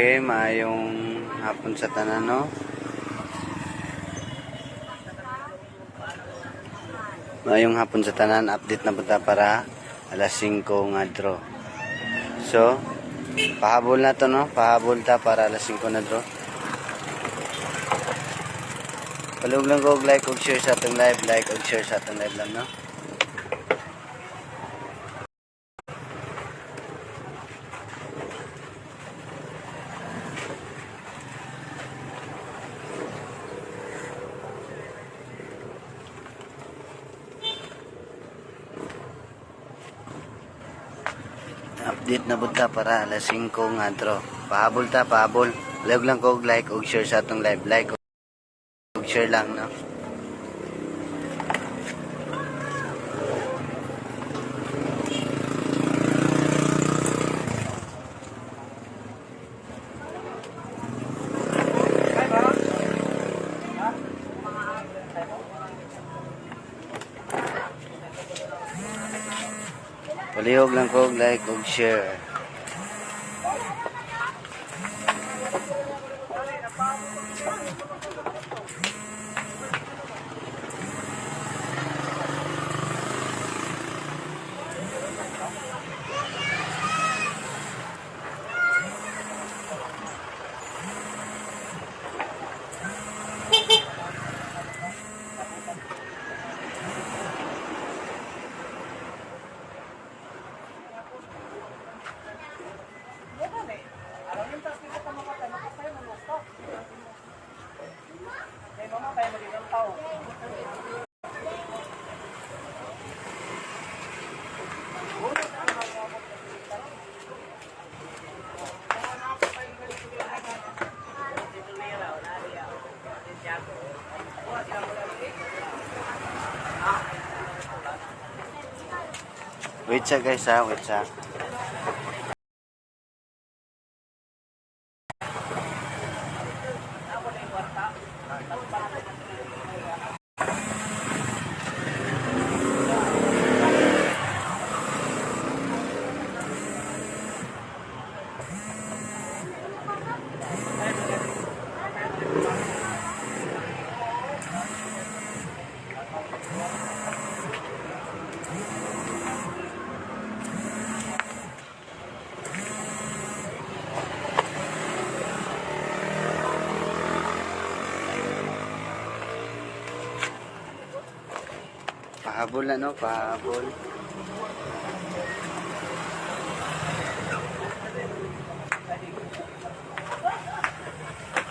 Okay, maayong hapon sa tanan, no? Maayong hapon sa tanan, update na punta para alas 5 nga draw. So, pahabol na to, no? Pahabol ta para alas 5 na draw. Palihog lang ko og like og share sa atong live, like og share sa atong live lang, no? Update na pud ta para alas 5 nga draw. Pahabol ta, pahabol. Palihog lang ko og like og share sa atong live, like og share lang, no? Palihog lang ko og like og share. Wait sa guys ha, wait sa. Pahabol na, no, pahabol.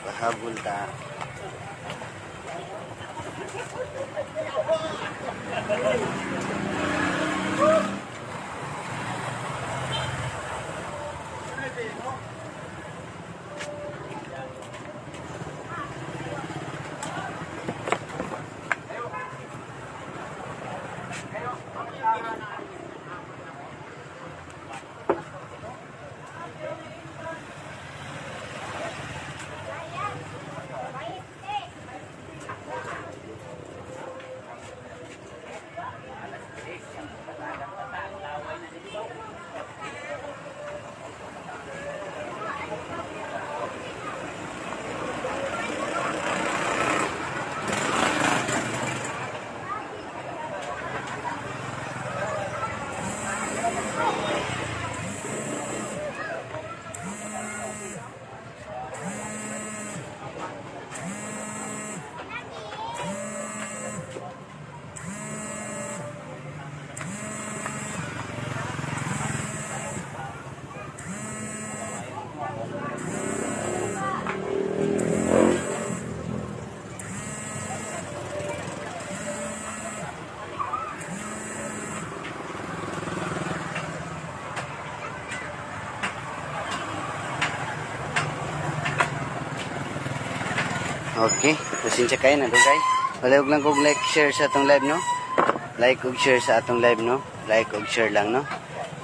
Pahabol ta. Okay, pasensya kayo na dugay. Palihog lang kog like share sa atong live, no? Like ug share sa atong live, no? Like ug share lang, no?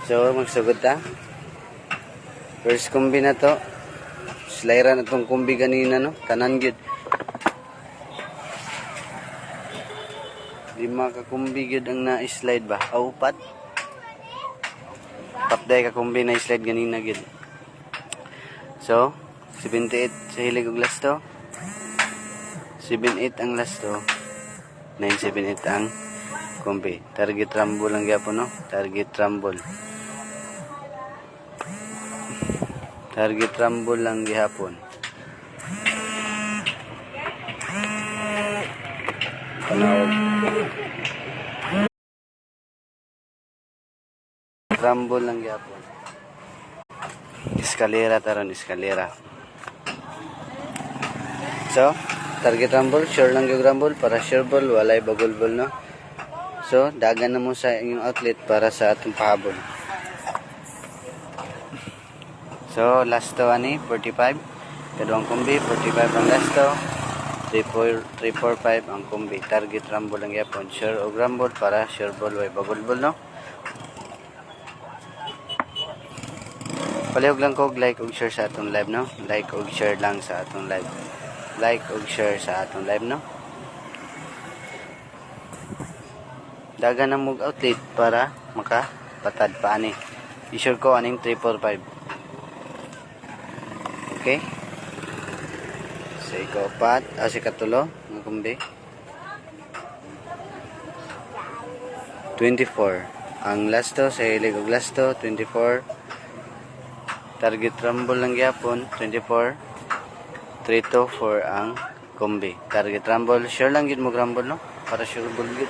So magsugod ta. First kumbi na to. Slayra na tong kumbi ganina, no? Tanan gyud. Lima ka kumbi gyud ang na-slide ba? Aw, upat. Tapday ka kumbi na slide ganina gyud. So, 78 sa hilig og lasto. 78 ang lasto. 978 ang kombi. Target rumble lang gyapon, no? Target rumble. Target rumble lang gihapon. Panawag. Rumble lang gihapon. Eskalera taron, eskalera. So, target rumble, sure lang yung rumble para sure ball, walay bagol-ball, no? So, dagan na mo sa inyong outlet para sa atong pahabol. So, last to ani, 45. Kaduang kombi, 45 ang last to. 3, 4, 3, 4, 5 ang kombi. Target rumble lang yapon. Sure og rumble para sure ball, way bagol-ball, no? Palihog lang ko og like og share sa atong live, no? Like og share lang sa atong live. Like og share sa atong live, no? Dagan na mog outlet para makapatad pa ani. I-share ko aning 345. Okay? Sa ikaapat, sa ikatulo, mga kumbi. 24. Ang lasto, sa hilig og lasto, 24. Target rumble lang gyapon, 24. 3 to 4 ang kombi. Target rumble, sure lang gid mo rumble, no? Para sure ball gid.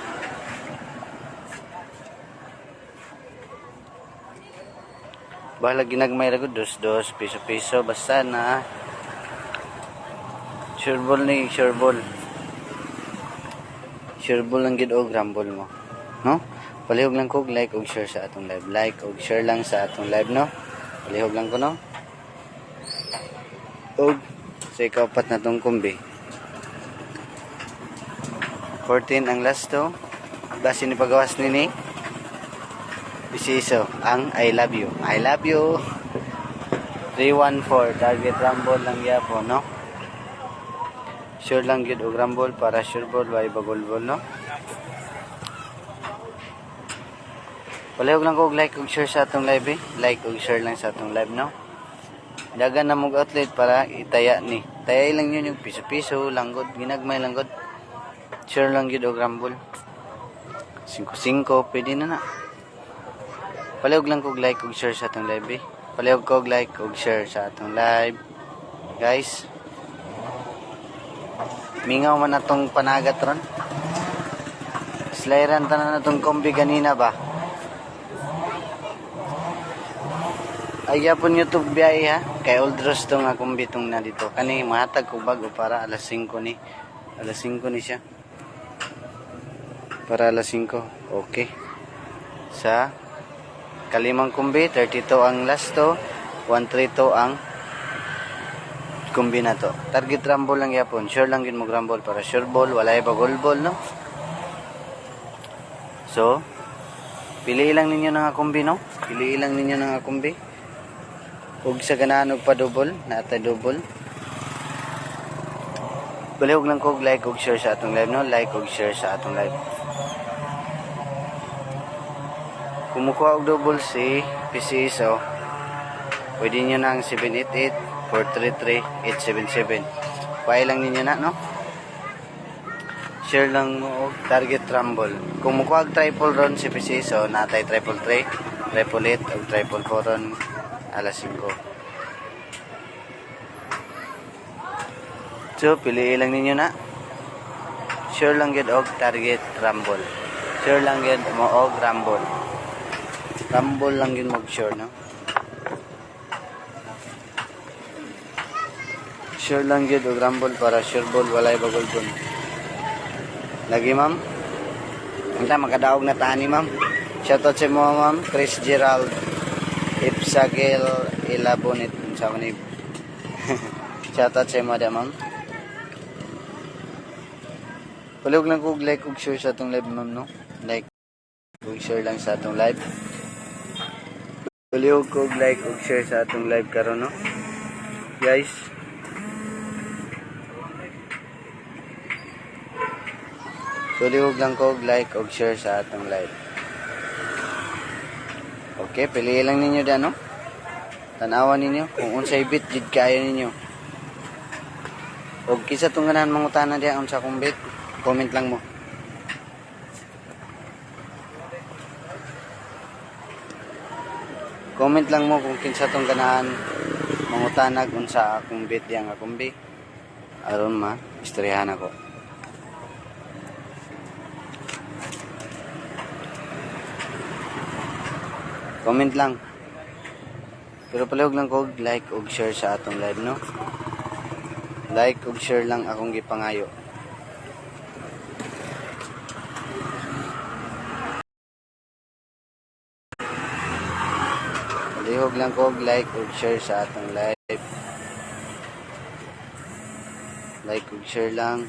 Bahala ginagmay ra gud, dos dos, piso piso, basta na sure ball ni, sure ball. Sure ball lang gid og rumble mo. No? Palihog lang ko like og share sa atong live. Like og share lang sa atong live, no? Palihog lang ko, no? Og sa ikaapat na tong kombi. 14 ang last to. Base ni pagawas ni Isiso ang I love you. I love you. 314 target rumble lang gyapon, no? Sure lang gyud og rumble para sure ball way bagol-ball, no? Palihog lang ko og like og share sa atong live, eh. Like og share lang sa atong live, no? Dagan na mog outlet para itaya ni. Taya lang yun yung piso-piso, langgod, ginagmay langgod. Sure lang gyud og rumble. 5-5, pwede na na. Palihog lang kog like og share sa atong live, eh. Palihog kog like og share sa atong live. Guys, mingaw man atong panagat ron. Slayran tanan natong kombi ganina ba? Ay yapon YouTube biyahe ha. Kay Old Ross to nga kombi tong na dito. Kani mahatag ko bago para alas 5 ni. Alas 5 ni siya. Para alas 5. Okay. Sa kalimang kumbi, 32 ang last to, 132 ang kumbi na to. Target rumble lang yapon. Sure lang yun mo rumble para sure ball, wala pa goal ball, no? So, pili lang ninyo nga kumbi, no? Pili lang ninyo nga kumbi. Ug sa ganahan og pa-double, naatay double. Balihog lang ko og like og share sa atong live, no? Like og share sa atong live. Kumukuha og double si PCSO, pwede nyo na ang 788-433-877. Kuha lang ninyo na, no? Share lang mo og target rumble. Kung mukuha og triple ron si PCSO, natay triple 3, triple 8, og triple 4 ron alas 5. So, pili lang ninyo na. Sure lang gyud og target rumble. Sure lang gyud mo og rumble. Rumble lang yun mag sure, no? Sure lang yun og rumble para sure ball, walay bagol ball. Lagi, ma'am. Unta makadaog na tani, ma'am. Shoutout sa mo, ma'am. Chris Gerald Ipsagil Ilabonit sa ni. Shoutout sa mo da, ma'am. Palihog lang ko og like og share sa atong live, ma'am, no? Like og share lang sa atong live. Palihog ko og like og share sa atong live karon, no? Guys. Palihog lang ko og like og share sa atong live. Okay, pili lang ninyo da, no? Tanawan ninyo kung unsay bit jud kaayo ninyo. Og kinsa tong ganahan mangutana diha unsa akong bet, comment lang mo. Comment lang mo kung kinsa tong ganahan mangutanag unsa akong bet diha nga kumbi. Aron ma istoryahan ako. Comment lang. Pero palihog lang ko like og share sa atong live, no? Like og share lang akong gipangayo. Palihog lang ko like og share sa atong live. Like og share lang.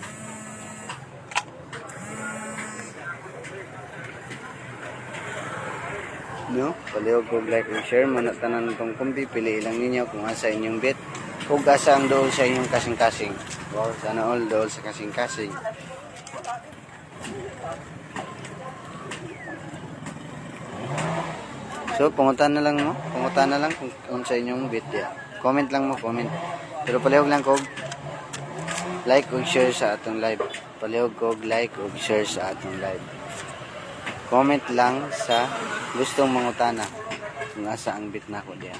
No? Palihog og like og share man tanan tong kumbi, pili lang ninyo kung asa inyong bet ug asa ang dool sa inyong kasing-kasing. Wow, sana all dool sa kasing-kasing. So, pangutan na lang mo. Pangutan na lang kung unsa inyong bet diya. Comment lang mo, comment. Pero palihog lang kog like ug share sa atong live. Palihog kog like ug share sa atong live. Comment lang sa gustong mangutana kung asa ang bet nako diya.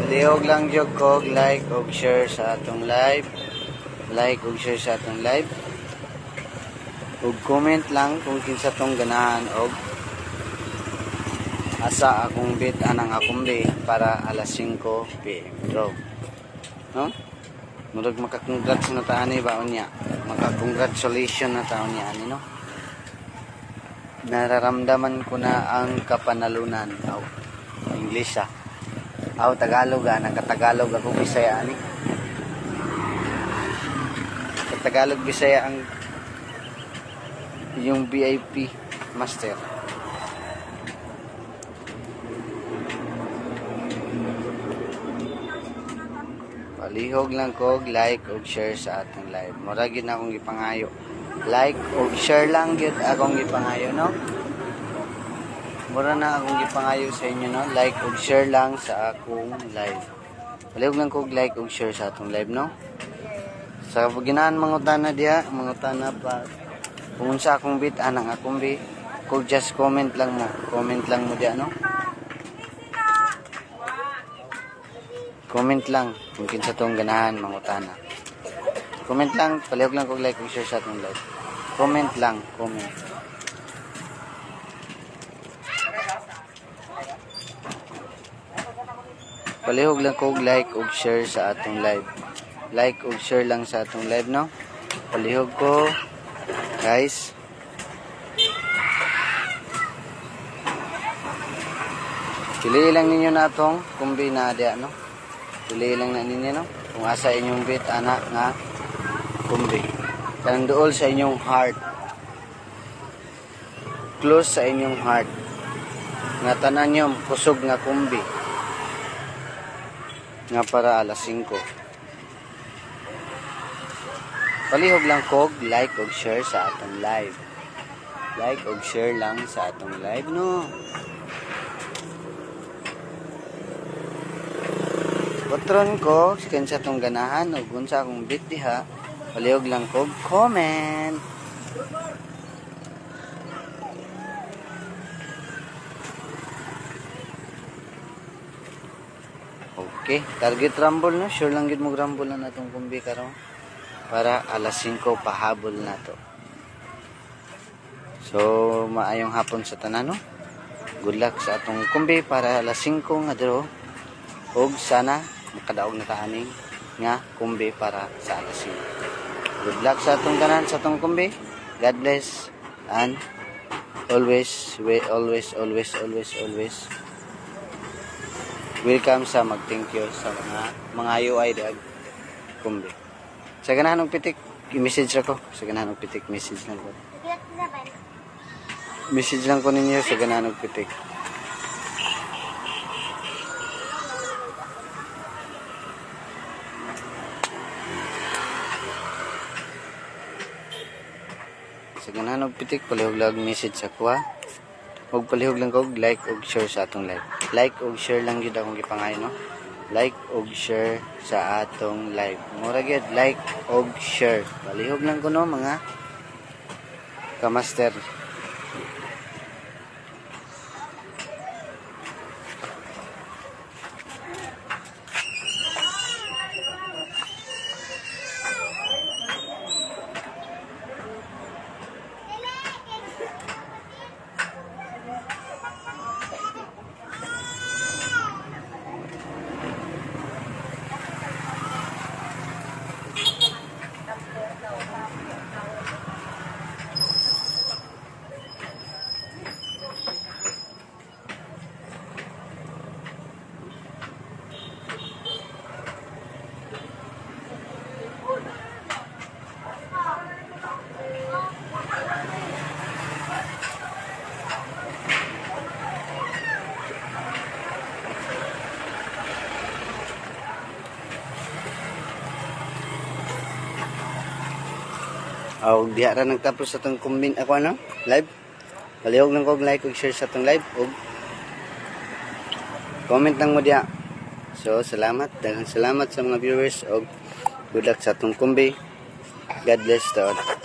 Palihog lang jud kog like ug share sa atong live. Like ug share sa atong live. Ug comment lang kung kinsa tong ganahan og asa akong bet anang akong be para alas 5 PM. Draw. No? Murag makakongrats na ta ani ba unya. Maka-congratulation na ta unya ani, no? Nararamdaman ko na ang kapanalunan. Aw, English ah. Aw, Tagalog ah. Nagkatagalog ako, Bisaya ani. Tagalog Bisaya ang yung VIP master. Palihog lang kog like og share sa atong live. Mura gyud na akong gipangayo. Like og share lang gyud akong gipangayo, no? Mura na akong gipangayo sa inyo, no? Like og share lang sa akong live. Palihog lang kog like og share sa atong live, no? Sa ginahan mangutana diha, mangutana pa kung unsa akong bet anang akong bi, kung just comment lang mo, comment lang mo diha, no? Comment lang kung kinsa tong ganahan mangutana. Comment lang, palihog lang kog like ug share sa atong live. Comment lang, comment. Palihog lang kog like ug share sa atong live. Like ug share lang sa atong live, no? Palihog ko, guys. Pili lang ninyo na atong kumbi na diya, no? Pili lang na ninyo, no? Kung asa inyong bet, ana nga kumbi. Kanang duol sa inyong heart. Close sa inyong heart. Nga tanan nyo, kusog nga kumbi. Nga para alas 5. Palihog lang kog like og share sa atong live. Like og share lang sa atong live, no? Patron ko, kinsa tong ganahan og unsa akong bet diha, palihog lang kog comment. Okay, target rumble, no? Sure lang gid mo rumble na natong kumbi karon para alas 5 pahabol na to. So, maayong hapon sa tanan, no? Good luck sa atong kumbi para alas 5 nga draw. Ug sana makadaog na ta aning nga kumbi para sa alas 5. Good luck sa atong tanan sa atong kumbi. God bless and always, we always, always, always, always welcome sa mag-thank you sa mga UI diag kumbi. Sa ganahan og pitik, i-message ako. Sa ganahan og pitik, message lang ko. Message lang ko ninyo sa ganahan og pitik. Ganahan og pitik, palihog lang message sa kuha. Ug palihog lang kog like ug share sa atong live. Like ug share lang gyud akong gipangayo, no. Like ug share sa atong live. Mura gyud, like ug share. Palihog lang kuno, mga kamaster. Og diha ra nagtapos sa atong kumbin ako ano, live. Palihog lang kog like ug share sa atong live ug comment lang mo diha. So salamat, daghang salamat sa mga viewers og good luck sa atong kumbi. God bless to all.